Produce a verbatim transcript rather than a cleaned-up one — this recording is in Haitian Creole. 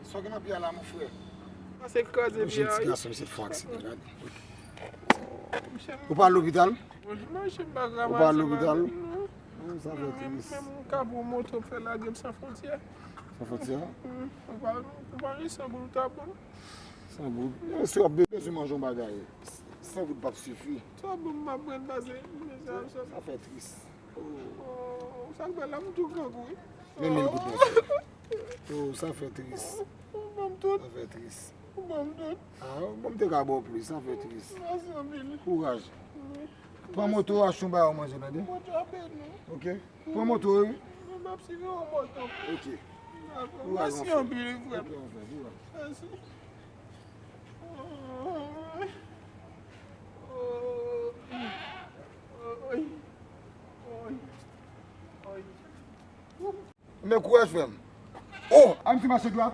Sa w gen nan pye a la, mon frè? Pase kraze pye a. Yon jèn ti gason, misye t fè yon aksidan, gade. Ou pa al lopital? Manje m pa ka mache. Ou pa al lopital? Non, sa fè tris. Menm, menm yon kabrit moto fè lage m san fwontyè. San fwontyè? Ou pa, ou pa gen san goud, ou ta bon. San goud? Si w ap bezwen manje yon bagay, san goud p ap sifi. Sa bon, m ap pran pase. Sa fè tris. Oh, sa k fè la, m tou grangou, wi. Men mil goud nan. Oh, sa fè tris. Ou ban m tout. Sa fè tris. Ou ban m tout. Ah, bon, m te ka ba w plis, sa fè tris. Mèsi anpil. Kouraj. Wi. Pran moto, achte yon bagay ou manje, tande? Bondye ap beni w. Ok. Pran moto, wi. M ap swiv yon moto. Ok. Dakò. Kouraj, mon frè. Mèsi anpil, frè. Ok, mon frè, kouraj. Mèsi. Men kouraj, frè m. Oh, a misye mache dwat.